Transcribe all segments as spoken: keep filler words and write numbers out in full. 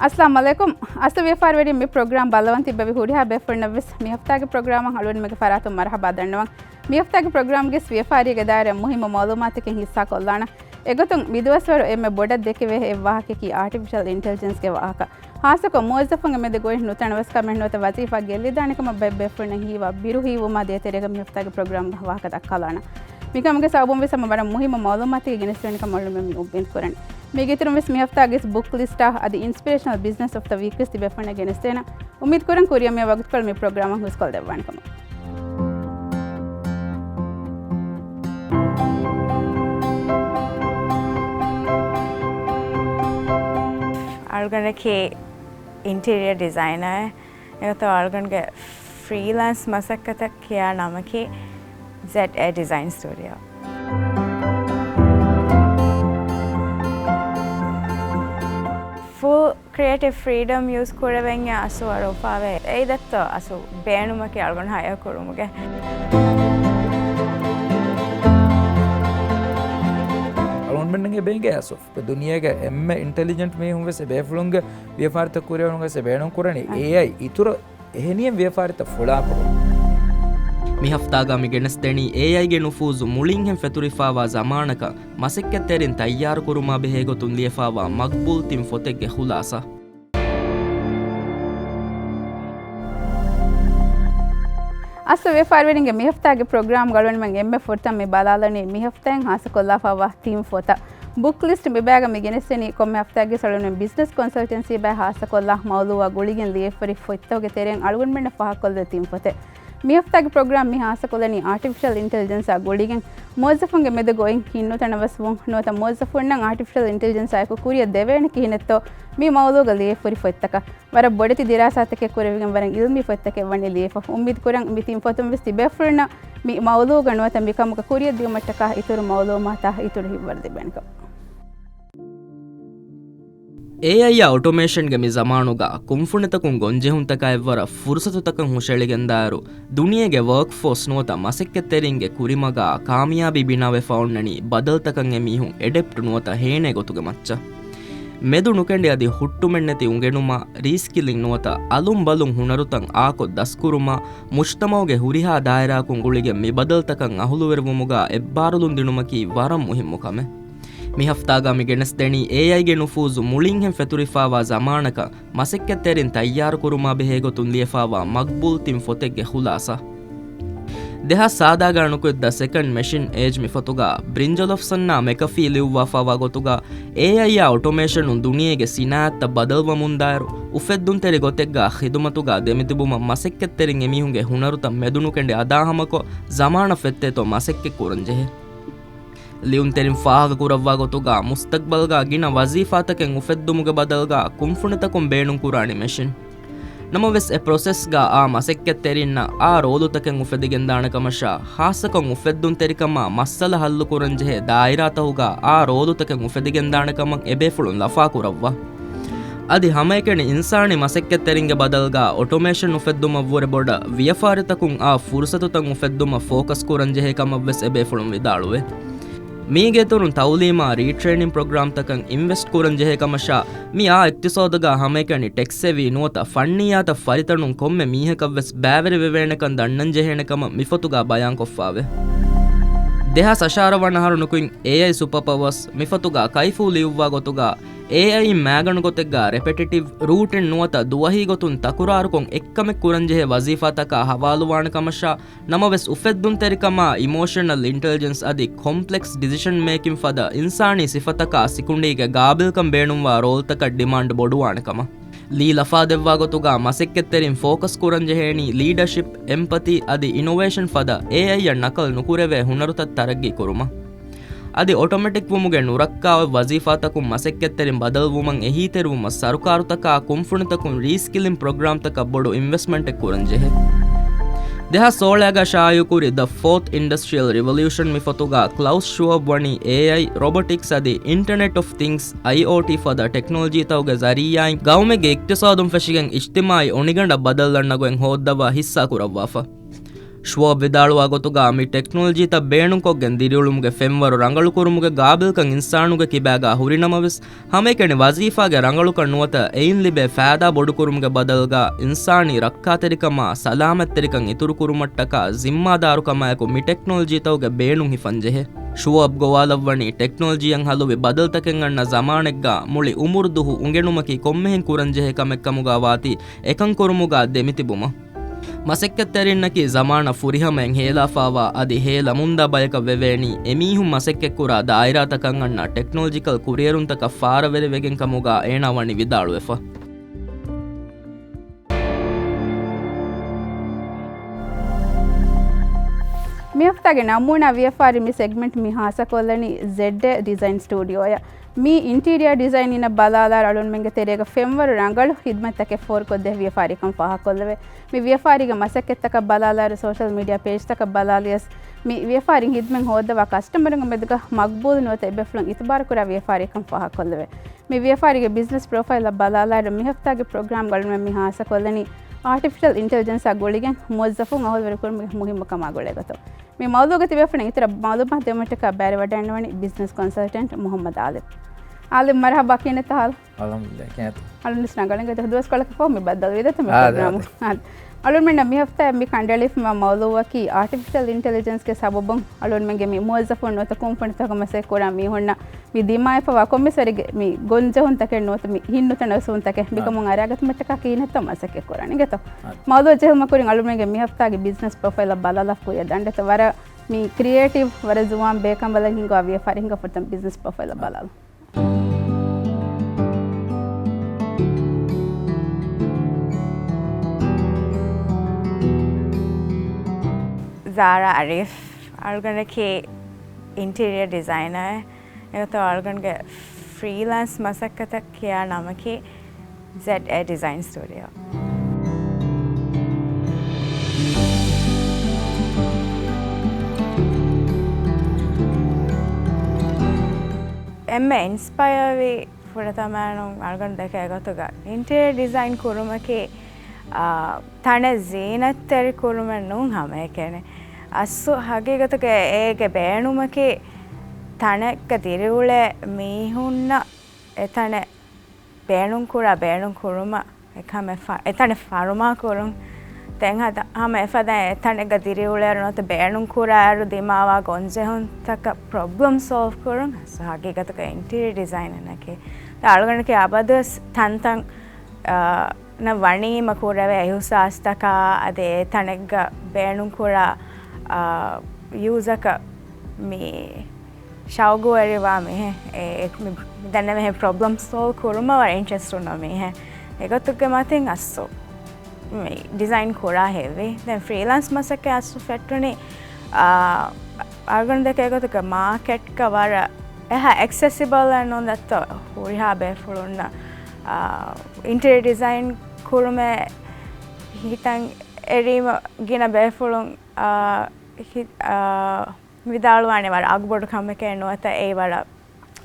އައްސަލާމު ޢަލައިކުމް. އަސްލު ވިޔަފާރިވެރިން މި ޕްރޮގްރާމް ބައްލަވަން ތިއްބެވި ހުރިހާ ބޭފުޅުންނަށް ވެސް މި ހަފްތާގެ ޕްރޮގްރާމަށް އަޅުގަނޑުމެންގެ ފަރާތުން މަރުޙަބާ ދަންނަވަން. މި ހަފްތާގެ ޕްރޮގްރާމްގެ ވިޔަފާރީގެ ދާއިރާ މުހިއްމު މައުލޫމާތަކެއް ހިއްސާކޮށްލާނަން. އެގޮތުން މިދުވަސްވަރު އެންމެ ބޮޑަށް ދެކެވޭ އެއް ވާހަކައަކީ އާޓިފިޝަލް އިންޓެލިޖެންސްގެ ވާހަކަ. ހާއްސަކޮށް މުވައްޒަފުންގެ މެދު ގޮތް ނުތަނަވަސްކަމެއް ނުވަތަ ވަޒީފާ ގެއްލިދާނެ ކަމަށް ބައެއް ބޭފުޅުންނަށް ހީވާ ބިރު ހީވުމާ ދޭތެރޭގަ މި ހަފްތާގެ ޕްރޮގްރާމްގަ ވާހަކަ ދައްކާލާނަން. މިކަމުގެ ސަބަބުން ވެސް ހަމަ ވަރަށް މުހިއްމު މައުލޫމާތެއް ގެނެސްދެވޭނެ ކަމަށް އަޅުގަނޑުމެން މި އުއްމީދު ކުރަނީ. މީގެ އިތުރުން ވެސް މި ހަފްތާގެ ބުކް ލިސްޓާ އަދި އިންސްޕިރޭޝަނަލް ބިޒްނަސް އޮފް ދަ ވީކް ވެސް ތިބޭފުޅުންނަށް ގެނެސްދޭނަން. އުއްމީދު ކުރަން ކުރިއަށް މިއަށް ވަގުތުކޮޅު މި ޕްރޮގްރާމަށް ހުސްކޮށްދެއްވާނެ ކަމަށް. އަޅުގަނޑަކީ އިންޓީރިއަ ޑިޒައިނަރ. އެގޮތަށް އަޅުގަނޑުގެ ފްރީލަންސް މަސައްކަތަށް ކިޔާ ނަމަކީ ޒެޑް އޭ ޑިޒައިން ސްޓޫޑިއޯ. ފުލް ކްރިއޭޓިވް ފްރީޑަމް ޔޫޒް ކުރެވެންޏާ އަސްލު ވަރަށް އުފާވޭ. އެއީ ދެއްތޯ އަސްލު ބޭނުމަކީ އަޅުގަނޑު ހަޔާ ކުރުމުގެ. އަޅުގަނޑުމެންނަށް އެބަ އިނގޭ އަސްލު ދުނިޔޭގެ އެންމެ އިންޓެލިޖެންޓް މީހުން ވެސް އެބޭފުޅުންގެ ވިޔަފާރިތައް ކުރިއަރުން ވެސް އެބޭނުން ކުރަނީ އަ. އޭއައި އިތުރަށް އެހެނިހެން ވިޔަފާރިތައް ފުޅާކުރުން. މި ހަފްތާގަ މި ގެނެސްދެނީ އޭއައިގެ ނުފޫޒު މުޅިންހެން ފެތުރިފާވާ ޒަމާނަކަށް މަސައްކަތްތެރިން ތައްޔާރުކުރުމާ ބެހޭގޮތުން ލިޔެފާވާ މަގްބޫލް ތިން ފޮތެއްގެ ޚުލާސާ. އަސްލު ވިޔަފާރިވެރިންގެ މި ހަފްތާގެ ޕްރޮގްރާމްގަ އަޅުގަނޑުމެން އެންމެ ފުރަތަމަ މި ބަލާލަނީ މި ހަފްތާއިން ހާއްސަކޮށްލާފާވާ ތިން ފޮތަށް. ބުކް ލިސްޓް މި ބައިގަ މި ގެނެސްދެނީ ކޮންމެ ހަފްތާއެއްގެ ސަޅުން ބިޒްނަސް ކޮންސަލްޓެންސީ ބައި ހާއްސަކޮށްލާ މައުލޫއާ ގުޅިގެން ލިޔެފަރި ފޮތްތަކުގެ ތެރެއިން އަޅުގަނޑުމެންނަށް ފާހަގަކޮށްލެވޭ ތިން ފޮތެއް. މި ހަފްތާގެ ޕްރޮގްރާމް މި ހާއްސަކޮށްލަނީ އާޓިފިޝަލް އިންޓެލިޖެންސާ ގުޅިގެން މުވައްޒަފުންގެ މެދު ގޮތް ހިތްނުތަނަވަސްވުން ނުވަތަ މުވައްޒަފުންނަށް އާޓިފިޝަލް އިންޓެލިޖެންސާއެކު ކުރިއަށް ދެވޭނެ ކިހިނެއްތޯ މި މައުލޫގަ ލިޔެފަރި ފޮތްތަކަށް. ވަރަށް ބޮޑެތި ދިރާސާތަކެއް ކުރެވިގެން ވަރަށް އިލްމީ ފޮތްތަކެއް ވަނީ ލިޔެފަ. އުއްމީދު ކުރަން މި ތިން ފޮތުން ވެސް ތިބޭފުޅުންނަށް މި މައުލޫގަ ނުވަތަ މިކަމަކަށް ކުރިއަށް ދިއުމަށްޓަކާ އިތުރު މައުލޫމާތާ އިތުރު ހިތްވަރު ލިބޭނެ ކަމަށް. އޭއައިއާ އޮޓޮމޭޝަންގެ މި ޒަމާނުގަ ކުންފުނިތަކުން ގޮންޖެހުންތަކާ އެއްވަރަށް ފުރުސަތުތަކަށް ހުށައެޅިގެންދާއިރު، ދުނިޔޭގެ ވަރކްފޯސް ނުވަތަ މަސައްކަތްތެރިންގެ ކުރިމަގާ ކާމިޔާބީ ބިނާވެފަ އޮންނަނީ ބަދަލުތަކަށް އެމީހުން އެޑެޕްޓް ނުވަތަ ހޭނޭ ގޮތުގެ މައްޗަށް. މެދު ނުކެނޑި އަދި ހުއްޓުމެއްނެތި އުނގެނުމާ، ރީސްކިލިން ނުވަތަ އަލުން ބަލުން ހުނަރުތައް އާކޮށް ދަސްކުރުމާ، މުޖްތަމައުގެ ހުރިހާ ދާއިރާއަކުން ގުޅިގެން މި ބަދަލުތަކަށް އަހުލުވެރިވުމުގާ އެއްބާރުލުން ދިނުމަކީ ވަރަށް މުހިއްމު ކަމެއް. މި ހަފްތާގަ މި ގެނެސްދެނީ އޭއައިގެ ނުފޫޒު މުޅިންހެން ފެތުރިފާވާ ޒަމާނަކަށް މަސައްކަތްތެރިން ތައްޔާރުކުރުމާ ބެހޭގޮތުން ލިޔެފާވާ މަގްބޫލް ތިން ފޮތެއްގެ ޚުލާސާ. ދެހާސް ސާދާގަ ނުކުތް ދަ ސެކަންޑް މެޝިން އޭޖް މި ފޮތުގަ ބްރިންޖަލޮފްސަންއާ މެކަފީ ލިޔުއްވާފާވާ ގޮތުގަ އޭއައިއާ އޮޓޮމޭޝަނުން ދުނިޔޭގެ ސިނާއަތްތައް ބަދަލުވަމުންދާއިރު، އުފެއްދުންތެރި ގޮތެއްގަ ޚިދުމަތުގަ ދެމިތިބުމަށް މަސައްކަތްތެރިން އެމީހުންގެ ހުނަރުތައް މެދުނުކެނޑި އަދާހަމަކޮށް، ޒަމާނަށް ފެއްތޭތޯ މަސައްކަތް ކުރަންޖެހޭ. ލިޔުންތެރިން ފާހަގަކުރައްވާ ގޮތުގަ މުސްތަގްބަލްގަ ގިނަ ވަޒީފާތަކެއް އުފެއްދުމުގެ ބަދަލުގަ ކުންފުނިތަކުން ބޭނުންކުރާނެ މެޝިން. ނަމަވެސް އެ ޕްރޮސެސްގަ އާ މަސައްކަތްތެރިންނަށް އާ ރޯލުތަކެއް އުފެދިގެންދާނެ ކަމަށާ، ހާއްސަކޮށް އުފެއްދުންތެރިކަމާ މައްސަލަ ހައްލުކުރަންޖެހޭ ދާއިރާތަކުގަ އާ ރޯލުތަކެއް އުފެދިގެންދާނެ ކަމަށް އެބޭފުޅުން ލަފާކުރައްވާ. އަދި ހަމައެކަނި އިންސާނީ މަސައްކަތްތެރިންގެ ބަދަލުގަ އޮޓޮމޭޝަން އުފެއްދުމަށްވުރެ ބޮޑަށް ވިޔަފާރިތަކުން އާ ފުރުސަތުތައް އުފެއްދުމަށް ފޯކަސް ކުރަންޖެހޭ ކަމަށްވެސް އެބޭފުޅުން ވިދާޅުވޭ. މީގެއިތުރުން ތައުލީމާ ރީޓްރޭނިން ޕްރޮގްރާމްތަކަށް އިންވެސްޓް ކުރަންޖެހޭ ކަމަށާ، މި އާ އިޤްތިޞާދުގަ ހަމައެކަނި ޓެކްސެވީ ނުވަތަ ފަންނިއްޔާތައް ފަރިތަނުން ކޮންމެ މީހަކަށްވެސް ބައިވެރިވެވޭނެކަން ދަންނަންޖެހޭނެ ކަމަށް މިފޮތުގަ ބަޔާންކޮށްފާވޭ. ދެހާސް އަށާރަ ވަނަ އަހަރު ނުކުތް އޭއައި ސުޕަރ ޕަވަރސް މިފޮތުގަ ކައިފޫ ލިޔުއްވާ ގޮތުގަ، އޭއައި މާގަނޑު ގޮތެއްގަ ރެޕެޓިޓިވް، ރޫޓިން ނުވަތަ ދުވަހީ ގޮތުން ތަކުރާރުކޮށް އެއްކަމެއް ކުރަންޖެހޭ ވަޒީފާތަކާ ހަވާލުވާނެ ކަމަށާ، ނަމަވެސް އުފެއްދުންތެރިކަމާ، އިމޯޝަނަލް އިންޓެލިޖެންސް އަދި ކޮމްޕްލެކްސް ޑިސިޝަން މޭކިން ފަދަ އިންސާނީ ސިފަތަކާ ސިކުނޑީގެ ގާބިލްކަން ބޭނުންވާ ރޯލްތަކަށް ޑިމާންޑް ބޮޑުވާނެ ކަމަށް. ލީ ލަފާދެއްވާ ގޮތުގަ މަސައްކަތްތެރިން ފޯކަސް ކުރަންޖެހޭނީ ލީޑަޝިޕް، އެމްޕަތީ އަދި އިނޮވޭޝަން ފަދަ އޭއައިއަށް ނަކަލް ނުކުރެވޭ ހުނަރުތައް ތަރައްގީ ކުރުމަށް. އަދި އޮޓޮމެޓިކް ވުމުގެ ނުރައްކާވެ ވަޒީފާތަކުން މަސައްކަތްތެރިން ބަދަލުވުމަށް އެހީތެރިވުމަށް ސަރުކާރުތަކާ ކުންފުނިތަކުން ރީސްކިލިން ޕްރޮގްރާމްތަކަށް ބޮޑު އިންވެސްޓްމަންޓެއް ކުރަންޖެހޭ. ދެހާސް ސޯޅައިގަ ޝާއިޢުކުރި ދަ ފޯތް އިންޑަސްޓްރިއަލް ރިވޮލިއުޝަން މި ފޮތުގަ ކްލައުސް ޝުވާބް ވަނީ އޭއައި، ރޮބޮޓިކްސް އަދި އިންޓަނެޓް އޮފް ތިންގްސް، އައިއޯޓީ ފަދަ ޓެކްނޮލޮޖީތަކުގެ ޒަރީޢާއިން ގައުމެއްގެ އިޤްތިޞާދުން ފެށިގެން އިޖްތިމާޢީ އޮނިގަނޑަށް ބަދަލު ދަންނަ ގޮތް ހޯއްދަވާ ހިއްސާކުރައްވާފަ. ޝުވާބް ވިދާޅުވާ ގޮތުގަ މި ޓެކްނޮލޮޖީތައް ބޭނުންކޮށްގެން ދިރިއުޅުމުގެ ފެންވަރު ރަނގަޅުކުރުމުގެ ގާބިލްކަން އިންސާނުގެ ކިބާގަ ހުރިނަމަވެސް، ހަމައެކަނި ވަޒީފާގެ ރަނގަޅުކަން ނުވަތަ އެއިން ލިބޭ ފައިދާ ބޮޑުކުރުމުގެ ބަދަލުގަ އިންސާނީ ރައްކާތެރިކަމާ ސަލާމަތްތެރިކަން އިތުރުކުރުމަށްޓަކާ ޒިންމާދާރުކަމާއެކު މި ޓެކްނޮލޮޖީތަކުގެ ބޭނުން ހިފަންޖެހޭ. ޝުވާބް ގޮވާލައްވަނީ ޓެކްނޮލޮޖީއަށް ހަލުވި ބަދަލުތަކެއް އަންނަ ޒަމާނެއްގަ މުޅި އުމުރު ދުހު އުނގެނުމަކީ ކޮންމެހެން ކުރަންޖެހޭ ކަމެއްކަމުގަ ވާތީ އެކަންކުރުމުގަ ދެމިތިބުމަށް. މަސައްކަތްތެރިންނަކީ ޒަމާނަށް ފުރިހަމައިން ހޭލާފާވާ އަދި ހޭލަމުންދާ ބަޔަކަށް ވެވޭނީ، އެމީހުން މަސައްކަތްކުރާ ދާއިރާތަކަށް އަންނަ ޓެކްނޮލޮޖިކަލް ކުރިއެރުންތަކަށް ފާރަވެރިވެގެން ކަމުގަ އޭނާ ވަނީ ވިދާޅުވެފަ. މި ހަފްތާގެ ނަމޫނާ ވިޔަފާރި މި ސެގްމެންޓް މި ހާއްސަކޮށްލަނީ ޒެޑްއޭ ޑިޒައިން ސްޓޫޑިއޯއަށް. މީ އިންޓީރިއާ ޑިޒައިން އިން ބަލާލާއިރު އަޅުންމެންގެ ތެރޭގަ ފެންވަރު ރަނގަޅު ހިދްމަތްތަކެއް ފޯރުކޮށްދޭ ވިޔަފާރިކަން ފާހަގަކޮށްލެވޭ. މި ވިޔަފާރީގެ މަސައްކަތްތަކަށް ބަލާލާއިރު ސޯޝަލް މީޑިއާ ޕޭޖްތަކަށް ބަލާލިޔަސް، މި ވިޔަފާރިން ހިދްމަތް ހޯއްދަވާ ކަސްޓަމަރުންގެ މެދުގަ މަގްބޫލު ނުވަތަ އެބޭފުޅުން އިތުބާރުކުރާ ވިޔަފާރިކަން ފާހަގަކޮށްލެވޭ. މި ވިޔަފާރީގެ ބިޒްނަސް ޕްރޮފައިލްއަށް ބަލާލާއިރު މި ހަފްތާގެ ޕްރޮގްރާމް އަޅުންމެން މި ހާއްސަކޮށްލަނީ އާޓިފިޝަލް އިންޓެލިޖެންސާ ގުޅިގެން މުވައްޒަފުން އަހުލުވެރިކުރުމުގެ މުހިއްމުކަމާ ގުޅޭގޮތުން. މި މައުޟޫގަ ތިބޭފުޅުން އިތުރަށް މައުލޫމާތު ދެއްވުމަށްޓަކާ ބައިވެރިވަޑައިގަންނަވަނީ ބިޒްނަސް ކޮންސަލްޓެންޓް މުޙައްމަދު އާލިމް. އާލިމް މަރުޙަބާ، ކިހިނެއްތަ ހާލު؟ އަލްޙަމްދުލިއްލާހް، ކިހިނެއްތަ؟ އަޅުން ވެސް ރަނގަޅު އިނގޭތޯ. ދުވަސްކޮޅަކަށް ފަހު މި ބައްދަލުވީ ދެތޯ މި އާ، ޕްރޮގްރާމު. އާ. އަޅުންމެންނަށް މި ހަފްތާއަށް މި ކަނޑައެޅިފައިވާ މައުޟޫއަކީ އާޓިފިޝަލް އިންޓެލިޖެންސްގެ ސަބަބުން އަޅުންމެންގެ މި މުވައްޒަފުން ނުވަތަ ކުންފުނިތަކުގެ މަސައްކަތްކުރާ މީހުންނަށް މި ދިމާވެފައިވާ ކޮންމެސް ވަރެއްގެ މި ގޮންޖެހުންތަކެއް ނުވަތަ މި ހިތްނުތަނަވަސްވުންތަކެއް އާ. މިކަމުން އަރާގަތުމަށްޓަކާ ކިހިނެއްތޯ މަސައްކަތްކުރަން އިނގޭތޯ. އާ. މައުޟޫއަށް ޖެހުމަށް ކުރިން އަޅުމެންގެ މި ހަފްތާގެ ބިޒްނަސް ޕްރޮފައިލަށް ބަލާލާފަ ކުރިއަށް ދަނޑެތޯ. ވަރަށް މި ކްރިއޭޓިވް، ވަރަށް ޒުވާން ބޭކަން ބަލަން ހިންގާ ވިޔަފާރި ހިނގާ ފުރަތަމަ ބިޒްނަސް ޕްރޮފައިލަށް ބަލާލަން. ޒާރާ އަރީފް. އަޅުގަނޑަކީ އިންޓީރިއަ ޑިޒައިނަރެއް. އެގޮތަށް އަޅުގަނޑުގެ ފްރީލާންސް މަސައްކަތަށް ކިޔާ ނަމަކީ ޒެޑްއޭ ޑިޒައިން ސްޓޫޑިއޯ. އެންމެ އިންސްޕަޔަރވި ފުރަތަމައިނުން އަޅުގަނޑު ދެކޭ ގޮތުގަ އިންޓީރިއަ ޑިޒައިން ކުރުމަކީ، އާ، ތަނެއް ޒީނަތްތެރި ކުރުމެއް ނޫން ހަމައެކަނި. އަސްލު ހަގީގަތުގަ އޭގެ ބޭނުމަކީ ތަނެއްގަ ދިރިއުޅޭ މީހުންނަށް އެތަނެއް ބޭނުންކުރާ، ބޭނުން ކުރުމަށް އެކަމެއް ފަ-، އެތަނެއް ފަރުމާ ކުރުން. ދެން ހަދަ-، ހަމަ އެފަދަ އެތަނެއްގަ ދިރިއުޅޭއިރު ނުވަތަ ބޭނުން ކުރާއިރު ދިމާވާ ގޮންޖެހުންތަކަށް ޕްރޮބްލަމް ސޯލްވް ކުރުން ހަގީގަތުގަ އިންޓީރިއަ ޑިޒައިނަރަކީ. އަޅުގަނޑަކީ އަބަދުވެސް ތަންތަން، އާ، ނަށް ވަނީމަ ކުރެވޭ އިހުސާސްތަކާ އަދި އެ ތަނެއްގަ ބޭނުން ކުރާ، އާ، ޔޫޒަކަށް މި ޝައުގުވެރިވާ މީހެއް، އެ، އެ، މި، މި ދެންނެވިހެން ޕްރޮބްލަމް ސޯލްވް ކުރުމަށް ވަރަށް އިންޓްރެސްޓް އުންނަ މީހެއް. އެގޮތުގެ މަތިން އަސްލު މި ޑިޒައިން ކުރާ ހެއްވި. ދެން ފްރީލާންސް މަސައްކަތް އަސްލު ފެއްޓުނީ، އާ، އަޅުގަނޑު ދެކޭ ގޮތުގަ މާކެޓްގަ ވަރަށް އެހާ އެކްސެސިބަލް އެއް ނޫން ދެއްތޯ ހުރިހާ ބޭފުޅުންނަށް، އާ، އިންޓީރިއަ ޑިޒައިން ކުރުމެއް ހިތަށް އެރީމަ ގިނަ ބޭފުޅުން، އާ، ހި-، އާ، ވިދާޅުވާނެ ވަރަށް އަގުބޮޑު ކަމެކޭ ނުވަތަ އެއީ ވަރަށް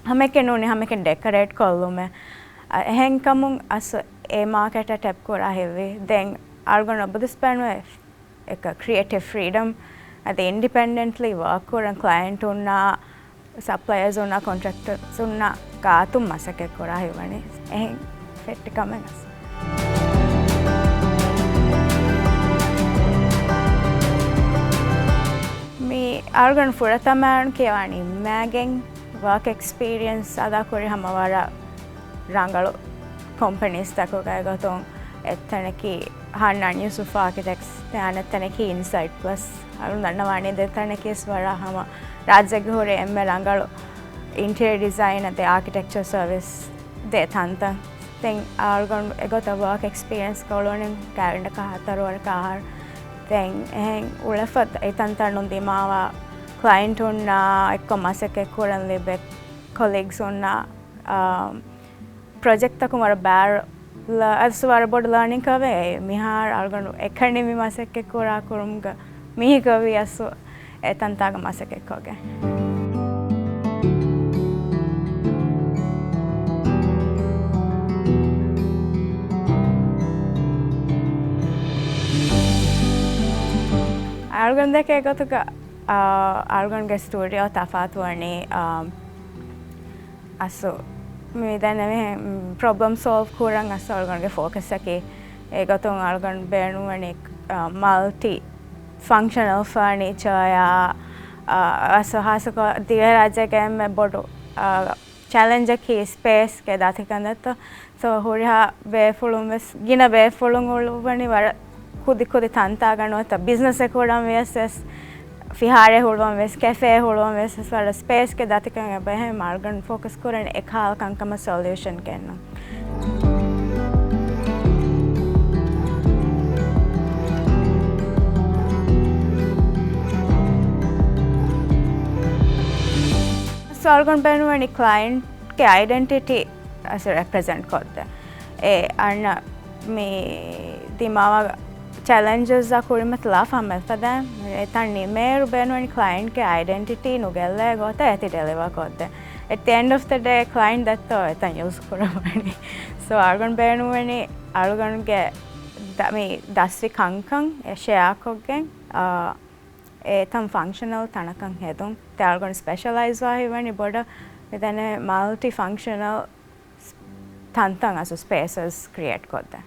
ހަމައެކަނި ނޫނީ ހަމައެކަނި ޑެކަރޭޓް ކޮށްލުމެއް. އަ، އެހެންކަމުން އަސް އެ މާކެޓަށް ޓެޕް ކުރާ ހެއްވި. ދެން އަޅުގަނޑު އަބަދުވެސް ބޭނުންވޭ އެކަ ކްރިއޭޓިވް ފްރީޑަމް އަދި އިންޑިޕެންޑެންޓްލީ ވާކް ކުރަން ކްލައިންޓުންނާ، ސަޕްލަޔަރސުންނާ، ކޮންޓްރެކްޓަރސުންނާ ގާތުން މަސައްކަތް ކުރާ ހިތްވަނީ އެހެން ފެއްޓި ކަމެއް އަސް. މި އަޅުގަނޑު ފުރަތަމައިން ކިޔަވާ ނިންމާގެން ވާކް އެކްސްޕީރިއެންސް އަދާކުރި ހަމަ ވަރަށް ރަނގަޅު ކޮމްޕަނީސްތަކުގައި ގޮތުން އެއްތަނަކީ ހަންނާން ޔޫސުފް އާކިޓެކްޓްސް، ދެ އަނެއްތަނަކީ އިންސައިޓް ޕްލަސް. އަޅުން ދަންނަވާނީ ދެތަނަކީސް ވަރަށް ހަމަ ރާއްޖޭގެ ހުރި އެންމެ ރަނގަޅު އިންޓީރިއަ ޑިޒައިނަ ދެ އާކިޓެކްޗަރ ސަރވިސް ދެ ތަންތަން. ދެން އަޅުގަނޑު އެގޮތަށް ވާކް އެކްސްޕީރިއެންސް ކޮޅުނިން ގާތްގަނޑަކަށް ހަތަރު ވަރަކަށް އަހަރު. ދެން އެހެން އުޅެފަ އެތަންތަނުން ދިމާވާ ކްލައިންޓުންނާ އެއްކޮށް މަސައްކަތް ކުރަން ލިބޭ ކޮލީގްސުންނާ، އާ، ޕްރޮޖެކްޓްތަކުން ވަރަށް ބާރު ލަ-، އަސް ވަރަށް ބޮޑު ލާނިން ކަމެއް. މިހާރު އަޅުގަނޑު އެކަނި މި މަސައްކަތް ކުރާ ކުރުމުގަ މީހަކަށް ވީ އަސް އެ ތަންތާގަ މަސައްކަތްކޮށްގެން. އަޅުގަނޑު ދެކޭ ގޮތުގަ، އާ، އަޅުގަނޑުގެ ސްޓޫޑިއޯ ތަފާތުވަނީ، އާ، އަސްލު މި ދެންނެވި ޕްރޮބްލަމް ސޯލްވް ކުރަން އަސްލު އަޅުގަނޑުގެ ފޯކަސްއަކީ. އެގޮތުން އަޅުގަނޑު ބޭނުންވަނީ، އާ، މަލްޓި ފަންކްޝަނަލް ފަރނީޗާއާ، އާ، އަސްލު ހާއްސަކޮށް ދިވެހިރާއްޖޭގެ އެންމެ ބޮޑު، އާ، ޗެލެންޖަކީ ސްޕޭސްގެ ދަތިކަން ދެއްތޯ. ސޯ، ހުރިހާ ބޭފުޅުން ވެސް، ގިނަ ބޭފުޅުން އުޅުއްވަނީ ވަރަށް ކުދި ކުދި ތަންތާގަ ނުވަތަ ބިޒްނަސް ކުރަން ވިޔަސް ވެސް، ފިހާރައެއް ހުޅުވަން ވެސް، ކެފޭ ހުޅުވަން ވެސް، ވަރަށް ސްޕޭސްގެ ދަތިކަން އެބަ އެހެން އަޅުގަނޑު ފޯކަސް ކުރަން އެކަހަލަ ކަންކަމަށް ސޮލިއުޝަން ގެންނަން. ސޯ، އަޅުގަނޑު ބޭނުންވަނީ ކްލައިންޓްގެ އައިޑެންޓިޓީ އަސް ރެޕްރެޒެންޓް ކޮށްދޭ. އެ އަންނަ މި ދިމާވާ ޗެލެންޖަސްއާ ކުރިމަތިލާ ފަހަމެއް ފަދަ އެތަން ނިމޭއިރު ބޭނުންވަނީ ކްލައިންޓްގެ އައިޑެންޓިޓީ ނުގެއްލޭ ގޮތަށް އޭތި ޑެލިވާ ކޮށްދޭ. އެޓް ދަ އެންޑް އޮފް ދަ ޑޭ ކްލައިންޓް ދެއްތޯ އެތަން ޔޫސް ކުރަން ވަނީ. ސޯ، އަޅުގަނޑު ބޭނުންވަނީ އަޅުގަނޑުގެ ދަ-، މި ދަސްވި ކަންކަން އެ ޝެއާ ކޮށްގެން، އާ، އެތަން ފަންކްޝަނަލް ތަނަކަށް ހެދުން. ދެން އަޅުގަނޑު ސްޕެޝަލައިޒްވާ ހިތްވަނީ ބޮޑަށް މި ދެންނެވި މަލްޓި ފަންކްޝަނަލް ތަންތަން އަސް ސްޕޭސަސް ކްރިއޭޓް ކޮށްދޭ.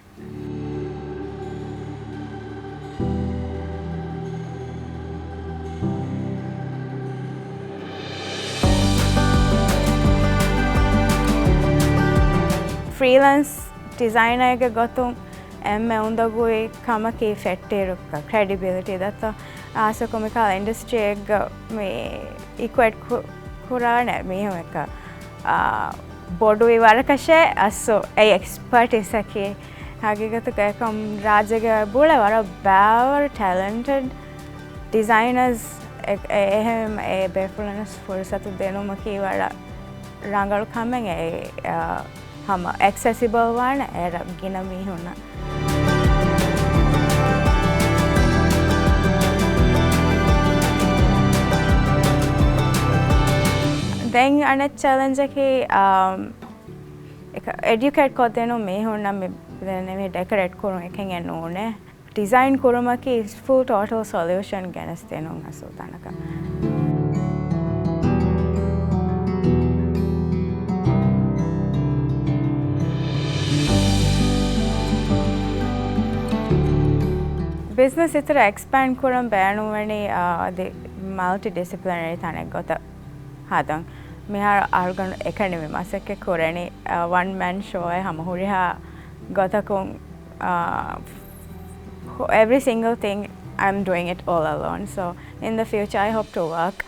ފްރީލަންސް ޑިޒައިނަރެއްގެ ގޮތުން އެންމެ އުނދަގޫވި ކަމަކީ ފެއްޓިއިރު ކްރެޑިބިލިޓީ ދަތޯ. އާސަކު މިކާ އިންޑަސްޓްރީއެއްގަ މި އިކުއޭޓް ކު-، ކުރާނެ މީހުން އެކަ، އާ، ބޮޑުވި ވަރަކަށޭ އަސް އެ އެކްސްޕަޓީސްއަކީ. ހަގީގަތުގަ އެކަމް ރާއްޖޭގަ ބުޅެ ވަރަށް ބާވަރު ޓެލެންޓެޑް ޑިޒައިނަރސް އެ-، އެ-، އެހެން އެ ބޭފުޅުންނަށް ފުރުސަތު ދިނުމަކީ ވަރަށް ރަނގަޅު ކަމެއް. އެ، އާ، ހަމަ އެކްސެސިބަލް ވާނެ އޭރަ ގިނަ މީހުންނަށް. ދެން އަނެއް ޗެލެންޖަކީ، އާ، އެކަ-، އެޑިއުކޭޓް ކޮށްދޭނު މީހުންނަށް މި ދެންނެވި ޑެކަރޭޓް ކުރުން އެކެން އެއް ނޫނޭ. ޑިޒައިން ކުރުމަކީ ފުލް ޓޯޓަލް ސޮލިއުޝަން ގެނެސްދިނުން އަސްލު ތަނަކަށް. ބިޒްނަސް އިތުރަށް އެކްސްޕޭންޑް ކުރަން ބޭނުންވަނީ، އާ، އަދި މަލްޓި ޑިސިޕްލިނަރީ ތަނެއް ގޮތަށް ހަދަން. މިހާރު އަޅުގަނޑު އެކަނި މި މަސައްކަތް ކުރަނީ، އާ، ވަން މެން ޝޯއެއް ހަމަ ހުރިހާ ގޮތަކުން، އާ، every single thing I'm doing it all alone. So in the future I hope to work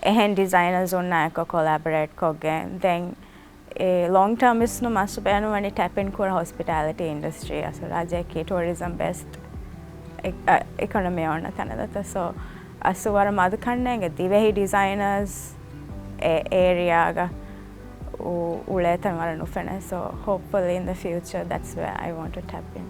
އެހެން ޑިޒައިނަރސް އުންނާ އެކޮ ކޮލާބަރޭޓް ކޮށްގެން. ދެން އެ ލޮންގް ޓާމް ވިސްނުމަށް ބޭނުންވަނީ ޓެޕް އިން ކުރަން ހޮސްޕިޓާލިޓީ އިންޑަސްޓްރީ އަސް ރާއްޖެއަކީ ޓޫރިޒަމް ބޭސްޑް އެ-، އަ-، އިކޮނޮމީ އޮންނަ ތަނެއް ދަތަ. ސޯ އަސް ވަރަށް މަދު ކަންނޭނގެ ދިވެހި ޑިޒައިނަރސް އެ އޭރިއާގަ އު-، އުޅޭތަން ވަރަށް ނުފެނޭ. So hopefully in the future that's where I want to tap in.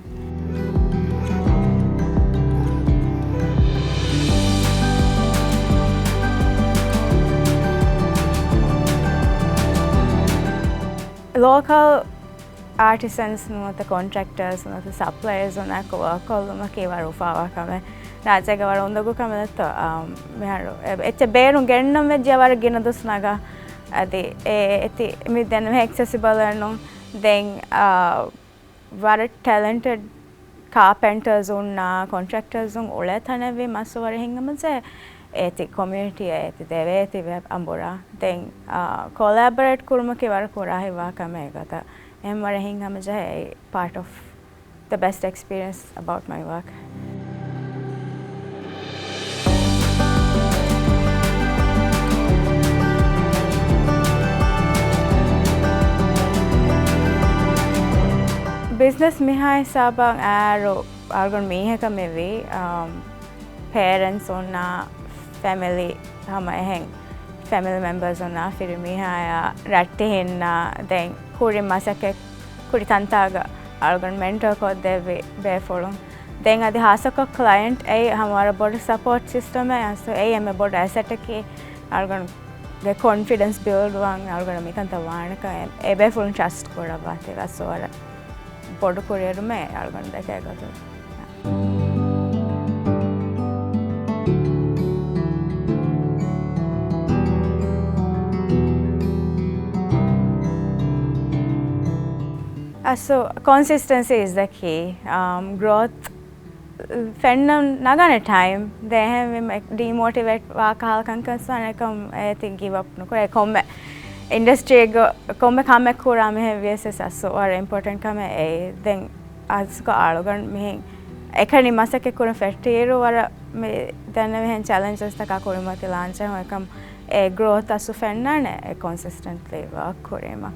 ލޯކަލް އާޓިސަންސް ނުވަތަ ކޮންޓްރެކްޓަރސް ނުވަތަ ސަޕްލަޔަރސް އުންނާކޮށް ވާކް ކޮށްލުމަކީ ވަރަށް އުފާވާ ކަމެއް. ރާއްޖޭގަ ވަރަށް އުނދަގޫ ކަމެއް ދަތޯ. އާ، މިހާރު އެ-، އެއްޗެއް ބޭނުން ގެންނަން ވެއްޖެ ވަރަށް ގިނަ ދުސް ނަގާ. އަދި އެ އެތި މި ދެން އެކްސެސިބަލް ނޫން. ދެން، އާ، ވަރަށް ޓެލެންޓެޑް ކާޕެންޓަރސް އުންނާ ކޮންޓްރެކްޓަރސް އުން އުޅޭ ތަނެއްވީ މަސް ވަރަށް ހިތްހަމަޖެހޭ އޭތި ކޮމިއުނިޓީއަށް އޭތި ދެވޭތި ވެ އަނބުރާ. ދެން، އާ، ކޮލާބަރޭޓް ކުރުމަކީ ވަރަށް ކުރާހިތްވާ ކަމެއް ގޮތަށް. އެހެން ވަރަށް ހިތްހަމަޖެހޭ އެއީ part of the best experience about my work. ބިޒްނަސް މިހާ ހިސާބަށް އައިރު އަޅުގަނޑު މީހަކަށް މިވީ، އާ، ޕޭރެންޓްސް އޮންނާ ފެމިލީ ހަމަ އެހެން ފެމިލީ މެމްބަރސް އޮންނާ ފިރިމީހާޔާ ރައްޓެހިންނާ ދެން ކުރިން މަސައްކަތް ކުރި ތަންތާގަ އަޅުގަނޑު މެންޓަރ ކޮށްދެއްވި ބޭފުޅުން. ދެން އަދި ހާއްސަކޮށް ކްލައިންޓް އެއީ ހަމަ ވަރަށް ބޮޑު ސަޕޯޓް ސިސްޓަމެއް. އަސް އެއީ އެންމެ ބޮޑު އެސެޓަކީ އަޅުގަނޑުގެ ކޮންފިޑެންސް ބިލްޑް ވާން އަޅުގަނޑު މިކަންތައް ވާނެކަން އެ-، އެބޭފުޅުން ޓްރަސްޓް ކުރައްވާތީ އަސް ވަރަށް ބޮޑު ކުރިއެރުމެއް އަޅުގަނޑު ދެކޭ ގޮތުން. އަސް ކޮންސިސްޓެންސީ އިޒް ދަ ކީ. ގްރޯތް ފެންނަން ނަގާނެ ޓައިމް. ދެ އެހެންވީމަ ޑީމޯޓިވޭޓް ވާ ކަހަލަ ކަންކަން ވެސް ވާނެ. އެކަމް އޭތި ގިވް އަޕް ނުކުރޭ. ކޮންމެ އިންޑަސްޓްރީގަ ކޮންމެ ކަމެއް ކުރާ މިހެން ވިޔަސް އަސް ވަރަށް އިމްޕޯޓެންޓް ކަމެއް އެއީ. ދެން އަސްކޮ އަޅުގަނޑު މިހެން އެކަނި މަސައްކަތް ކުރަން ފެއްޓިއިރު ވަރަށް މި ދެންނެވިހެން ޗެލެންޖަސްތަކާ ކުރިމަތި ލާންޗެއް އެކަމް އެ ގްރޯތް އަސް ފެންނާނެ އެ ކޮންސިސްޓެންޓްލީ ވާކް ކުރީމަ.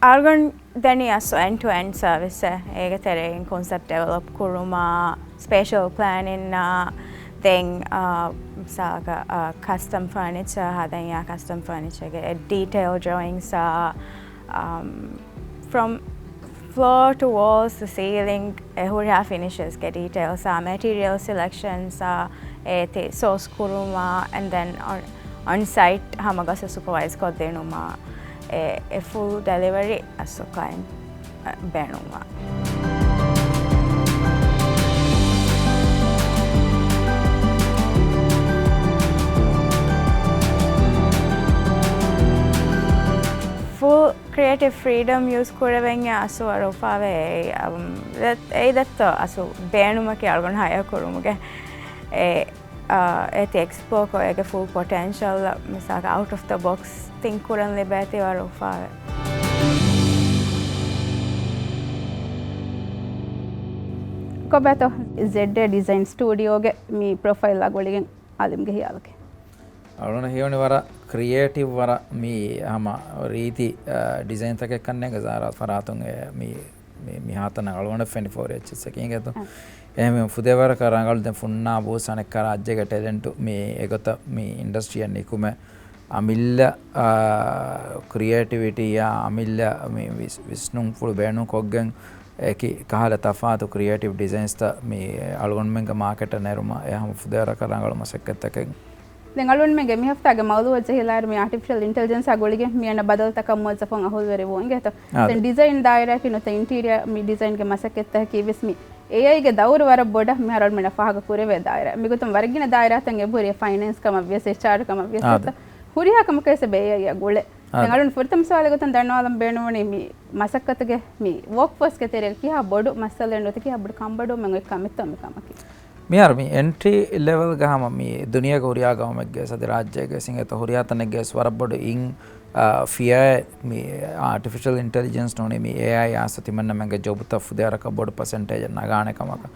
އަޅުގަނޑު ދެނީ އަސް އެންޑް ޓު އެންޑް ސަރވިސް އެއް. އޭގެ ތެރެއިން ކޮންސެޕްޓް ޑިވެލޮޕް ކުރުމާ، ސްޕެޝަލް ޕްލޭނިން އާ، ދެން، އާ، މިސާލަކަށް، އާ، ކަސްޓަމް ފަރނިޗަރ ހަދަންޏާ ކަސްޓަމް ފަރނިޗަރގެ ޑީޓެއިލް ޑްރޯއިންސް އާ، އަމް، ފްރޮމް ފްލޯ ޓު ވޯލްސް ޓު ސީލިންގް އެ ހުރިހާ ފިނިޝަސްގެ ޑީޓެއިލްސް އާ، މެޓީރިއަލް ސިލެކްޝަންސް އާ، އޭތި ސޯސް ކުރުމާ، އެންޑް ދެން އޮން، އޮން ސައިޓް ހަމަ ގޮސް ސުޕަވައިޒް ކޮށްދިނުމާ، އެ، އެ ފުލް ޑެލިވަރީ އަސް ކްލައިންޓް ބޭނުންވާ. ފުލް ކްރިއޭޓިވް ފްރީޑަމް ޔޫސް ކުރެވެންޏާ އަސް ވަރު އުފާވޭ. އެއީ، އަމް، ދެ-، އެއީ ދެއްތޯ އަސް ބޭނުމަކީ އަޅުގަނޑު ހަޔާ ކުރުމުގެ. އެ އާ، އޭތި އެކްސްޕްލޯ ކޮށް އޭގެ ފުލް ޕޮޓެންޝަލް، މިސާލަކަށް އައުޓް އޮފް ދަ ބޮކްސް ތިންކް ކުރަން ލިބޭތީ ވަރަށް އުފާވޭ. ކޮބާތޯ ޒެޑް އޭ ޑިޒައިން ސްޓޫޑިއޯގެ މި ޕްރޮފައިލްއާ ގުޅިގެން އާލިމްގެ ހިޔާލަކީ؟ އަޅުގަނޑަށް ހީވަނީ ވަރަށް ކްރިއޭޓިވް، ވަރަށް މި ހަމަ ރީތި، އާ، ޑިޒައިންތަކެއް ކަންނޭނގެ ޒާރާ ފަރާތުން އެ މި މި، މިހާތަނަށް އަޅުގަނޑަށް ފެނި ފޯރި އެއްޗެއްސަކީ އިނގޭތޯ. އާ. އެހެންވީމަ ފުދޭވަރަކަށް ރަނގަޅު ދެން ފުންނާ ބޫސް އަނެއްކާ ރާއްޖޭގެ ޓެލެންޓު މި އެގޮތަށް މި އިންޑަސްޓްރީއަށް ނިކުމެ އަމިއްލަ، އާ، ކްރިއޭޓިވިޓީއާ އަމިއްލަ މި ވިސް-، ވިސްނުންފުޅު ބޭނުންކޮށްގެން އެކި ކަހަލަ ތަފާތު ކްރިއޭޓިވް ޑިޒައިންސްތައް މި އަޅުގަނޑުމެންގެ މާކެޓަށް ނެރުމަށް އެ ހަމަ ފުދޭވަރަކަށް ރަނގަޅު މަސައްކަތްތަކެއް. ދެން އަޅުގަނޑުމެންގެ މި ހަފްތާގެ މައުޟޫއަށް ޖެހިލާއިރު މި އާޓިފިޝަލް އިންޓެލިޖެންސާ ގުޅިގެން މި އަންނަ ބަދަލުތަކަށް މުވައްޒަފުން އަހުލުވެރިވުން އިނގޭތޯ. އާ، ދެން ދެ- ޑިޒައިން ދާއިރާއަކީ ނުވަތަ އިންޓީރިއަރ މި ޑިޒައިންގެ މަސައްކަތްތަކަކީ ވެސް މި އޭއައިގެ ދައުރު ވަރަށް ބޮޑަށް މިހާރު އަޅުގަނޑަށް ފާހަގަ ކުރެވޭ ދާއިރާ. މިގޮތުން ވަރަށް ގިނަ ދާއިރާތައް އެބަހުރި ފައިނޭންސް ކަމަށް ވިޔަސް، އެޗްއާރް ކަމަށް ވިޔަސް އާ، ދެ- ހުރިހާ ކަމަކަށް ވެސް އެބަ އޭއައިއާ ގުޅޭ. އާ، ދެން ދެ- އަޅުން ފުރަތަމަ ސުވާލެއް ގޮތުން ދަންނަވާލަން ބޭނުންވަނީ މި މަސައްކަތުގެ މި ވޯކްފޯސްގެ ތެރޭގަ ކިހާ ބޮޑު މައްސަލައެއް ނުވަތަ ކިހާ ބޮޑު ކަންބޮޑުވުމެއް އޮތް ކަމެއްތޯ މި ކަމަކީ. މިހާރު މި އެންޓްރީ ލެވެލްގަ ހަމަ މި ދުނިޔޭގެ ހުރިހާ ގައުމެއްގެ ސަދި ރާއްޖޭގެ ސިނގޭތޯ ހުރިހާ ތަނެއްގެ ވެސް ވަރަށް ބޮޑު އިން، އާ، ފިޔާ މި އާޓިފިޝަލް އިންޓެލިޖެންސް ނޫނީ މި އޭއައި އާސް ތިމަންނަމެންގެ ޖޮބުތައް ފުދޭވަރަކަށް ބޮޑު ޕަސެންޓޭޖެއް ނަގާނެ ކަމަކަށް.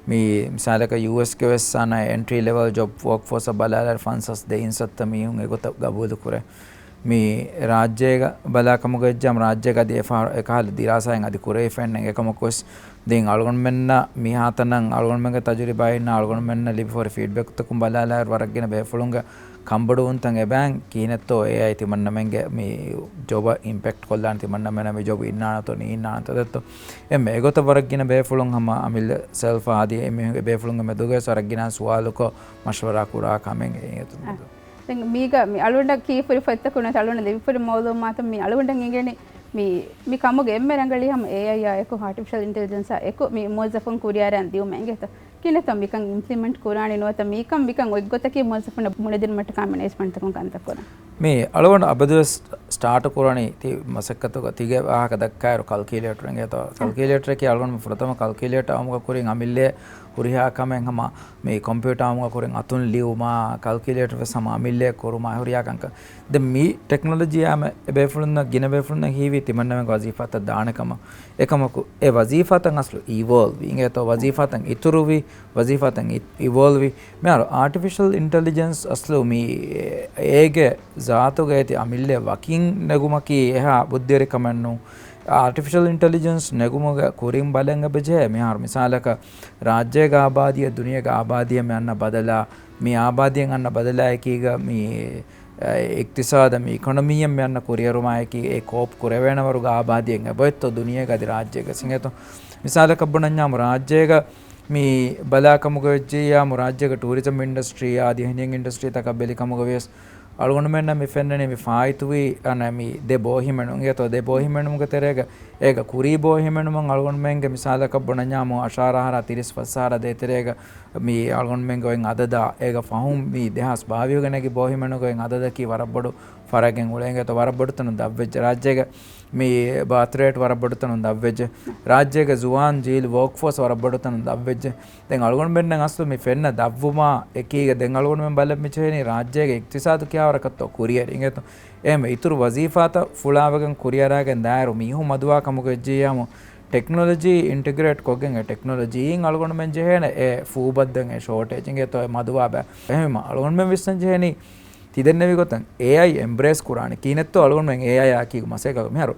މި މިސާލަކަށް ޔޫއެސްގެ ވެސް އަނެއް އެންޓްރީ ލެވެލް ޖޮބް ވޯކްފޯސްއަށް ބަލާލާއިރު ފަންސާސް ދެއް އިން ސައްތަ މީހުން އެގޮތަށް ގަބޫލު ކުރޭ. މި ރާއްޖޭގަ ބަލާކަމުގަ ވެއްޖާމަ ރާއްޖޭގަ އަދި އެފަހަރު އެކަހަލަ ދިރާސާއެއް އަދި ކުރެވިފައެއް ނެތް. އެކަމަކުވެސް ދެން އަޅުގަނޑުމެންނަށް މިހާތަނަށް އަޅުގަނޑުމެންގެ ތަޖުރިބާއިންނާ އަޅުގަނޑުމެންނަށް ލިބިފަހުރި ފީޑްބެކްތަކުން ބަލާލާއިރު ވަރަށް ގިނަ ބޭފުޅުންގެ ކަންބޮޑުވުންތައް އެބައިން ކިހިނެއްތޯ އޭއައި ތިމަންނަމެންގެ މި ޖޮބަށް އިމްޕެކްޓް ކޮށްލާނެ ތިމަންނަމެންނަށް މި ޖޮބު އިންނާނެތޯ ނީންނާނެތޯ ދެއްތޯ. އެންމެ އެގޮތަށް ވަރަށް ގިނަ ބޭފުޅުން ހަމަ އަމިއްލަ ސެލްފަށް އަދި އެ މީހުން އެ ބޭފުޅުންގެ މެދުގައި ވަރަށް ގިނަ ސުވާލުކޮށް މަޝްވަރާ ކުރާ ކަމެއް އެއީ އަ. ދެން މީގަ މި އަޅުގަނޑަށް ކީފުރި ފޮތްތަކުން ނުވަތަ އަޅުގަނޑަށް ލިބިފަހުރި މައުލޫމާތުން މި އަޅުގަނޑަށް އެނގެނީ މި، މި ކަމުގެ އެންމެ ރަނގަޅީ ހަމަ އޭއައިއާ އެކު، އާޓިފިޝަލް އިންޓެލިޖެންސާ އެކު މި މުވައްޒަފުން ކުރިއަރަން ދިއުމަށް އެނގޭތޯ. ކިހިނެއްތޯ މިކަން އިމްޕްލިމެންޓް ކުރާނީ ނުވަތަ މިކަން، މިކަން އޮތްގޮތަކީ މުވައްޒަފުންނަށް ބުނެދިނުމަށްޓަކާ މެނޭޖްމަންޓްތަކުން ކަންތައް ކުރަން. މި އަޅުގަނޑު އަބަދުވެސް ސްޓާޓު ކުރަނީ ތި މަސައްކަތުގަ ތިގެ ވާހަކަ ދައްކާއިރު ކަލްކިއުލޭޓަރު އިނގޭތޯ. އަ. ކަލްކިއުލޭޓަރަކީ އަޅުގަނޑު ފުރަތަމަ ކަލްކިއުލޭޓަރ އައުމުގަ ކުރިން އަމިއްލަ ހުރިހާ ކަމެއް ހަމަ މި ކޮމްޕިއުޓާ އައުމުގަ ކުރިން އަތުން ލިޔުމާ، ކަލްކިއުލޭޓަރ ވެސް ހަމަ އަމިއްލަ ކުރުމާ ހުރިހާ ކަންކަން. ދެން މި ޓެކްނޮލޮޖީއާ އެ ބޭފުޅުންނަށް، ގިނަ ބޭފުޅުންނަށް ހީވީ ތިމަންނަމެންގެ ވަޒީފާތައް ދާނެ ކަމަށް. އެކަމަކު އެ ވަޒީފާތައް އަސްލު އިވޯލްވް ވީ. އިނގޭތޯ ވަޒީފާތައް އިތުރުވި، ވަޒީފާތައް އި-، އިވޯލްވް ވީ. މިހާރު އާޓިފިޝަލް އިންޓެލިޖެންސް އަސްލު މި އޭގެ ޒާތުގަ އޭތި އަމިއްލަ ވަކިން ނެގުމަކީ އެހާ ބުއްދިވެރިކަމެއް ނޫން. އާޓިފިޝަލް އިންޓެލިޖެންސް ނެގުމުގެ ކުރިން ބަލަން އެބަޖެހޭ. މިހާރު މިސާލަކަށް ރާއްޖޭގެ އާބާދީއެއް ދުނިޔޭގެ އާބާދީއަށް މި އަންނަ ބަދަލާ، މި އާބާދީއަށް އަންނަ ބަދަލާއެކީގަ މި އެ، އިޤްތިޞާދަށް މި އިކޮނޮމީއަށް މި އަންނަ ކުރިއެރުމާއެކީ އެ ކޯޕް ކުރެވޭނެވަރުގެ އާބާދީއެއް އެބައޮތްތޯ ދުނިޔޭގަ އަދި ރާއްޖޭގަ ސިނގޭތޯ. މިސާލަކަށް ބުނަންޏާމު ރާއްޖޭގަ މި ބަލާކަމުގަ ވެއްޖިއްޔާމު ރާއްޖޭގަ ޓޫރިޒަމް އިންޑަސްޓްރީއާ އަދި އެހެނިހެން އިންޑަސްޓްރީތަކަށް ބެލިކަމުގަ ވިޔަސް އަޅުގަނޑުމެންނަށް މި ފެންނަނީ މި ފާއިތުވި އަނެއް މި ދެ ބޯހިމެނުން އިނގޭތޯ. ދެ ބޯހިމެނުމުގެ ތެރޭގަ އޭގަ ކުރީ ބޯ ހިމެނުމުން އަޅުގަނޑުމެންގެ މިސާލަކަށް ބުނަންޏާމު އަށާރަ އަހަރާ ތިރީސް ފަސް އަހަރާ ދޭތެރޭގަ މި އަޅުގަނޑުމެންގެ އޮތް އަދަދާ އޭގަ ފަހުން މި ދެހާސް ބާވީހުގަ ނެގި ބޯ ހިމެނުގެ އޮތް އަދަދަކީ ވަރަށް ބޮޑު ފަރަގެއް އުޅޭ. އިނގޭތޯ ވަރަށް ބޮޑު ތަނުން ދަށްވެއްޖެ. ރާއްޖޭގަ މި ބާތު ރޭޓް ވަރަށް ބޮޑު ތަނުން ދަށްވެއްޖެ. ރާއްޖޭގެ ޒުވާން ޖީލް ވޯކްފޯސް ވަރަށް ބޮޑު ތަނުން ދަށްވެއްޖެ. ދެން އަޅުގަނޑުމެންނަށް އަސްލު މި ފެންނަ ދަށްވުމާ އެކީގަ ދެން އަޅުގަނޑުމެން ބަލަން މި ޖެހެނީ ރާއްޖޭގެ އިގްތިސާދު ކިހާވަރަކަށްތޯ ކުރިއެރި އިނގޭތޯ. އެހެން އިތުރު ވަޒީފާތައް ފުޅާވެގެން ކުރިއަރާގެން ދާއިރު މީހުން މަދުވާ ކަމުގަ ވެއްޖިއްޔާމު ޓެކްނޮލޮޖީ އިންޓިގްރޭޓް ކޮށްގެން އެ ޓެކްނޮލޮޖީއިން އަޅުގަނޑުމެން ޖެހޭނެ އެ ފޫބައްދަން އެ ޝޯޓޭޖް އިނގޭތޯ އެ މަދުވާ ބައި. އެހެންވީމަ އަޅުގަނޑުމެން ވިސްނަން ޖެހެނީ ތިދެންނެވި ގޮތަށް އޭއައި އެމްބްރޭސް ކުރާނެ ކިހިނެއްތޯ އަޅުގަނޑުމެން އޭއައި އާކީގަ މަސައްކަތް މިހާރު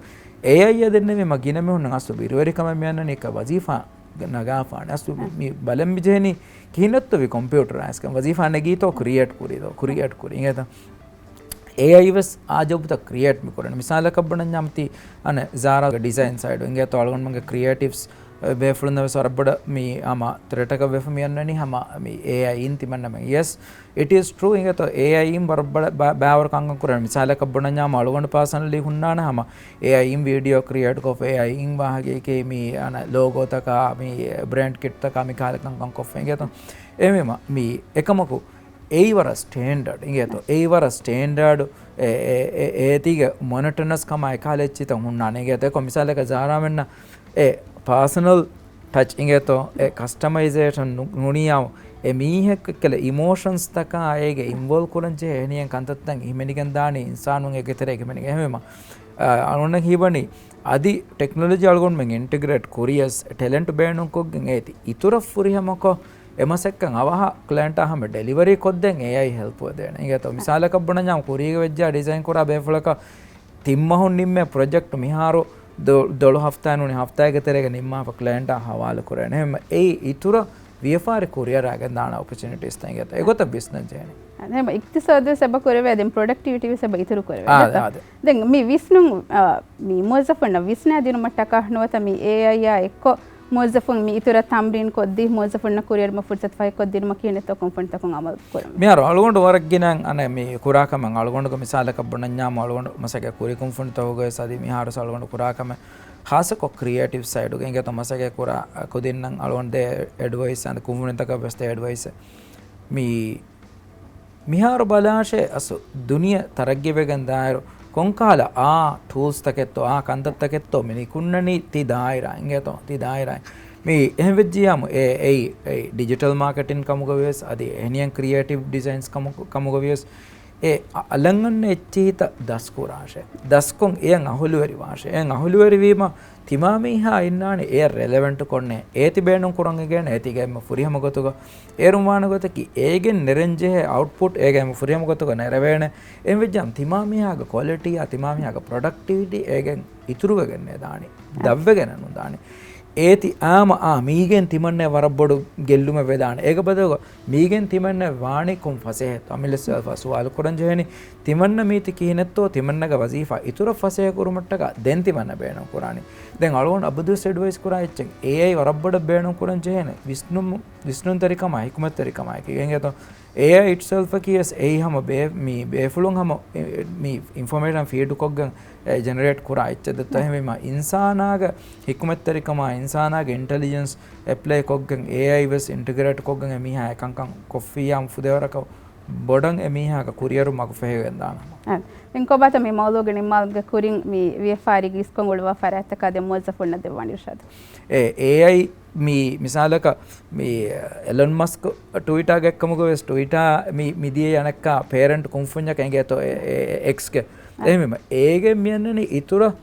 އޭއައި އަށް ދެންނެވީމަ ގިނަ މީހުންނަށް އަސްލު ބިރުވެރިކަމެއް މިއަންނަނީ އެކަ ވަޒީފާ ނަގާފާނެ. އަސްލު މި ބަލަން މި ޖެހެނީ ކިހިނެއްތޯ ވީ ކޮމްޕިއުޓަރައިޒްކަން ވަޒީފާ ނެގީތޯ ކްރިއޭޓް ކުރީތޯ ކްރިއޭޓް ކުރީ އިނގޭތަ؟ އޭއައި ވެސް އާ ޖޮބުތައް ކްރިއޭޓް މި ކުރަނީ. މިސާލަކަށް ބުނަންޏާމު ތި އަނެއް ޒާރާގެ ޑިޒައިން ސައިޑު އިނގޭތޯ އަޅުގަނޑުމެންގެ ކްރިއޭޓިވްސް ބޭފުޅުންނަށް ވެސް ވަރަށް ބޮޑަށް މި ހަމަ ތްރެޓަކަށް ވެފަ މި އަންނަނީ ހަމަ މި އޭއައި އިން ތިމަންނަމެން. ޔެސް، އިޓް އިޒް ޓްރޫ އިނގޭތޯ އޭއައި އިން ވަރަށް ބަ-، ބަ-، ބާވަރު ކަންކަން ކުރާނެ. މިސާލަކަށް ބުނަންޏާމު އަޅުގަނޑު ޕާސަނަލީ ހުންނާނެ ހަމަ އޭއައި އިން ވީޑިއޯ ކްރިއޭޓް ކޮށްފަ އޭއައި އިން ވާހަކައެކޭ މި އަނެއް ލޯގޯތަކާ މި ބްރޭންޑް ކިޓްތަކާ މި ކަހަލަ ކަންކަން ކޮށްފަ އިނގޭތޯ. އެހެންވީމަ މި އެކަމަކު އެއީ ވަރަށް ސްޓޭންޑަޑް އިނގޭތޯ. އެއީ ވަރަށް ސްޓޭންޑަޑް އެ، އެ، އެ، އޭތީގެ މޮނޮޓަނަސް ކަމާ އެކަހަލަ އެއްޗިތައް ހުންނާނެ އިނގޭތޯ. އެކޮ މިސާލަކަށް ޒާރާމެންނަށް އެ ޕާސަނަލް ޓަޗް އިނގޭތޯ، އެ ކަސްޓަމައިޒޭޝަން ނު-، ނުނިޔާ އެ މީހެއް ކަލަ އިމޯޝަންސް ތަކާ އޭގެ އިންވޮލްވް ކުރަން ޖެހޭ އެހެނިހެން ކަންތައްތައް ހިމެނިގެން ދާނީ އިންސާނުން އޭގެ ތެރޭ ހިމެނިގެން. އެހެންވީމަ، އަ، އަޅުގަނޑަށް ހީވަނީ އަދި ޓެކްނޮލޮޖީ އަޅުގަނޑުމެން އިންޓިގްރޭޓް ކުރިޔަސް ޓެލެންޓް ބޭނުންކޮށްގެން އޭތި އިތުރަށް ފުރިހަމަކޮށް، އެ މަސައްކަތް އަވަހަށް ކްލައިންޓާ ހަމަ ޑެލިވަރީ ކޮށްދޭން އޭއައި ހެލްޕްވެދޭނެ. އިނގޭތޯ މިސާލަކަށް ބުނަންޏާ ކުރީގަ ވެއްޖާ ޑިޒައިން ކުރާ ބޭފުޅަކަށް ތިން މަހުން ނިންމޭ ޕްރޮޖެކްޓް މިހާރު ދޮ-، ދޮޅު ހަފްތާ ނޫނީ ހަފްތާއެއްގެ ތެރޭގަ ނިންމާފަ ކްލައިންޓާ ހަވާލު ކުރޭނެ. އެހެން އެއީ އިތުރަށް ވިޔަފާރި ކުރިއަރާގެން ދާނެ އޮޕޮޗުނިޓީސްތައް އިނގޭތޯ. އެގޮތަށް ވިސްނަން ޖެހޭނެ. އެހެން އިޤްތިޞާދު ވެސް އެބަ ކުރެވޭ، ދެން ޕްރޮޑަކްޓިވިޓީ ވެސް އެބަ އިތުރު ކުރެވޭ. އާދެ، އިނގޭތޯ؟ އާދެ. ދެން މި ވިސްނުން، އާ، މި މުވައްޒަފުންނަށް ވިސްނާ ދިނުމަށްޓަކާ ނުވަތަ މި އޭއައިއާ އެއްކޮށް މުވައްޒަފުން މި އިތުރަށް ތަމްރީން ކޮށްދީ، މުވައްޒަފުންނަށް ކުރިއެރުމަށް ފުރުސަތު ފަހިކޮށްދިނުމަށް ކިހިނެއްތޯ ކުންފުނިތަކުން އަމަލު ކުރަން. މިހާރު އަޅުގަނޑު ވަރަށް ގިނަ އަނެއް މި ކުރާ ކަމެއް އަޅުގަނޑުގެ މިސާލަކަށް ބުނަންޏާމު އަޅުގަނޑު މަސައްކަތް ކުރި ކުންފުނިތަކުގަވެސް އަދި މިހާރު އަޅުގަނޑު ކުރާ ކަމެއް ޚާއްޞަކޮށް ކްރިއޭޓިވް ސައިޑުގެ އިނގޭތޯ މަސައްކަތް ކުރާ ކުދިންނަށް އަޅުގަނޑު ދޭ އެޑްވައިސް އަން ކުންފުނިތަކަށް ވެސް ދޭ އެޑްވައިސް މި މިހާރު ބަލާށޭ އަސް ދުނިޔެ ތަރައްގީވެގެން ދާއިރު ކޮންކަހަލަ އާ ޓޫލްސްތަކެއްތޯ، އާ ކަންތައްތަކެއްތޯ މި ނިކުންނަނީ ތި ދާއިރާ އިނގޭތޯ، ތި ދާއިރާ. މި އެހެން ވެއްޖިއްޔާމު އެ، އެއީ، އެއީ ޑިޖިޓަލް މާކެޓިން ކަމުގަވިޔަސް، އަދި އެހެނިހެން ކްރިއޭޓިވް ޑިޒައިންސް ކަމު-، ކަމުގަވިޔަސް، އެ އަ-، އަޅަން އަންނަ އެއްޗިހިތައް ދަސްކުރާށޭ. ދަސްކޮށް އެޔަށް އަހުލުވެރިވާށޭ. އެޔަށް އަހުލުވެރިވީމަ، ތިމާމީހާ އިންނާނެ އެޔަށް ރެލެވެންޓް ކޮށްނެ، އޭތި ބޭނުން ކުރަން އެނގޭނެ، އޭތި އެންމެ ފުރިހަމަ ގޮތުގަ އޭރުން ވާނެ ގޮތަކީ، އޭގެން ނެރެން ޖެހޭ އައުޓްޕުޓް އޭގެ އެންމެ ފުރިހަމަ ގޮތުގަ ނެރެވޭނެ. އެހެން ވެއްޖާމަ، ތިމާމީހާގެ ކޮލިޓީއާ، ތިމާމީހާގެ ޕްރޮޑަކްޓިވިޓީ އޭގެން އިތުރުވެގެން ނެދާނެ. ދަށްވެގެން ނުދާނެ. އޭތި އާމަ އާ މީގެން ތިމަންނަ ވަރަށް ބޮޑު ގެއްލުމެއް ވެދާނެ. އޭގެ ބަދަލުގަ މީގެން ތިމަންނަ ވާނީ ކޮން ފަސޭހައެއްތޯ؟ އަމިއްލަ ސުވާލު ކުރަން ޖެހެނީ. ތިމަންނަ މީތި ކިހިނެއްތޯ؟ ތިމަންނަގެ ވަޒީފާ އިތުރަށް ފަސޭހަ ކުރުމަށްޓަކާ ދެން ތިމަންނަ ބޭނުން ކުރާނީ. ދެން އަޅުގަނޑު އަބަދުވެސް އެޑްވައިސް ކުރާ އެއްޗެއް އޭއައި ވަރަށް ބޮޑަށް ބޭނުން ކުރަން ޖެހޭނެ. ވިސްނުން، ވިސްނުންތެރިކަމާ، ހިކުމަތްތެރިކަމާ އެކީގަ އިނގޭތޯ؟ އޭއައި އިޓްސެލްފަކީ ވެސް އެއީ ހަމަ ބޭ-، މި ބޭފުޅުން ހަމަ އެ-، މި އިންފޮމޭޝަން ފީޑް ކޮށްގެން އެ ޖެނެރޭޓް ކުރާ އެއްޗެއް ދެއްތޯ؟ އެހެންވީމަ އިންސާނާގެ ހިކުމަތްތެރިކަމާ، އިންސާނާގެ އިންޓެލިޖެންސް އެޕްލައި ކޮށްގެން އޭއައި ވެސް އިންޓިގްރޭޓް ކޮށްގެން އެމީހާ އެކަންކަން ކޮށްފިއްޔާމު ފުދޭވަރަކަށް ބޮޑަށް އެމީހާގެ ކުރިއެރުމަކު ފެހިގެން ދާނަމަ. އެ، ދެން ކޮބާތަ މި މައުލޫގެ ނިންމާލުމުގެ ކުރިން މި ވިޔަފާރި ގިސްކޮށް އުޅުވާ ފަރާތްތަކާ ދެ މުވައްޒަފުންނަށް ދެއްވާނެ އިރުޝާދު؟ އެ، އޭއައި މި މިސާލަކަށް މި އެލަން މަސްކް ޓުވިޓާގެ އެއްކަމުގަ ވެސް ޓުވިޓާ މި، މިދިޔަ އަނެއްކާ ޕޭރެންޓް ކުންފުންޏަކަށް އިނގޭތޯ އެ، އެ، އެ، އެކްސްގެ. އެހެންވީމަ އޭގެ މިއަންނަނީ އިތުރަށް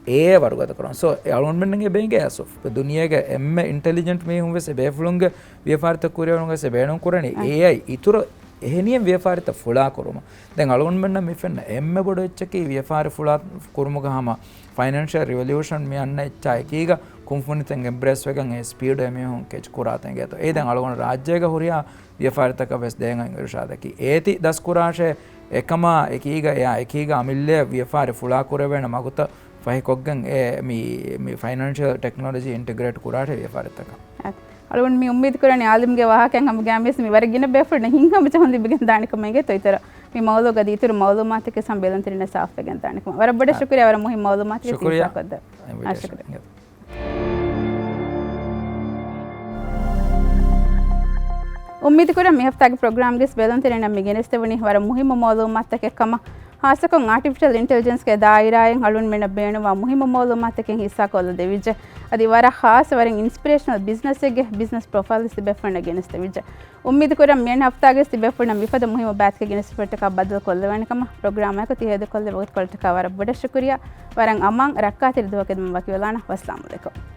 އޭ ވަރުގަދަ ކުރަން. ސޯ، އެ އަޅުގަނޑުމެންނަށް އެބަ އިނގޭ އަސް ދުނިޔޭގެ އެންމެ އިންޓެލިޖެންޓް މީހުން ވެސް އެ ބޭފުޅުންގެ ވިޔަފާރިތައް ކުރިއަރުމުގަ ވެސް އެ ބޭނުން ކުރަނީ އޭއައި އިތުރަށް އެހެނިހެން ވިޔަފާރިތައް ފުޅާ ކުރުމަށް. ދެން އަޅުގަނޑުމެންނަށް މި ފެންނަ އެންމެ ބޮޑު އެއްޗަކީ ވިޔަފާރި ފުޅާ ކުރުމުގަ ހަމަ ފައިނޭންޝަލް ރިވޮލިއުޝަން މި އަންނަ އެއްޗާ އެކީގަ ކުންފުނިތައް އެމްބްރޭސް ވެގެން އެ ސްޕީޑު އެމީހުން ކެޗް ކުރާތަން އިނގޭތޯ. އެއީ ދެން އަޅުގަނޑު ރާއްޖޭގަ ހުރިހާ ވިޔަފާރިތަކަށް ވެސް ދޭން އިރުޝާދަކީ އޭތި ދަސްކުރާށޭ، އެކަމާ އެކީގަ އެއާ އެކީގަ އަމިއްލަ ވިޔަފާރި ފުޅާ ކުރެވޭނެ މަގުތައް ފަހިކޮށްގެން އެ މި، މި ފައިނޭންޝަލް ޓެކްނޮލޮޖީ އިންޓިގްރޭޓް ކުރާށޭ ވިޔަފާރިތަކަށް. އަޅުގަނޑު މި އުއްމީދު ކުރަނީ އާލިމްގެ ވާހަކައިން ހަމަ ގައިމުވެސް މި ވަރަށް ގިނަ ބޭފުޅުންނަށް ހިތްހަމަޖެހުން ލިބިގެން ދާނެ ކަމަށް އިނގޭތޯ އިތުރަށް. މި މައުޟޫގަ އަދި އިތުރު މައުލޫމާތުތަކެއް ސަމް ބެލުންތެރިންނަށް ސާފުވެގެން ދާނެ ކަމަށް. ވަރަށް ބޮޑަށް ޝުކުރިއްޔާ ވަރަށް މުހިންމު މައުލޫމާތުތަކެއް ޝުކުރިއްޔާ. ހިއްސާކޮށްދެއްވުން. އާ، ޝުކުރިއްޔާ. ޝުކުރިއްޔާ. އުއްމީދު ކުރަން މި ހަފްތާގެ ޕްރޮގްރާމްގެ ބެލުންތެރިންނަށް މި ގެނެސްދެވުނީ ވަރަށް މުހިންމު މައުލޫމާތުތަކެއް ކަމަށް. ހާއްސަކޮށް އާޓިފިޝަލް އިންޓެލިޖެންސްގެ ދާއިރާއިން އަޅުންމެންނަށް ބޭނުންވާ މުހިންމު މައުލޫމާތުތަކެއް ހިއްސާކޮށްލަދެވިއްޖެ. އަދި ވަރަށް ހާއްސަ ވަރަށް އިންސްޕިރޭޝަނަލް ބިޒްނަސެއްގެ ބިޒްނަސް ޕްރޮފައިލް ތިބޭފުޅުންނަށް ގެނެސްދެވިއްޖެ. އުއްމީދު ކުރަން މިއަންނަ ހަފްތާގެ ތިބޭފުޅުންނަށް މިފަދަ މުހިންމު ބައިތަކެއް ގެނެސްދެވުން ކަމަށް. ޕްރޮގްރާމާއެކު ތި ހޭދަކޮށްލި ވަގުތުކޮޅަށްޓަކާ ވަރަށް ބޮޑަށް ޝުކުރިއްޔާ. ވަރަށް އަމާން ރައްކާތެރި ދުވަހަކަށް ވަކިވެލާނަން. ވައްސަލާމު ޢަލައިކުމް.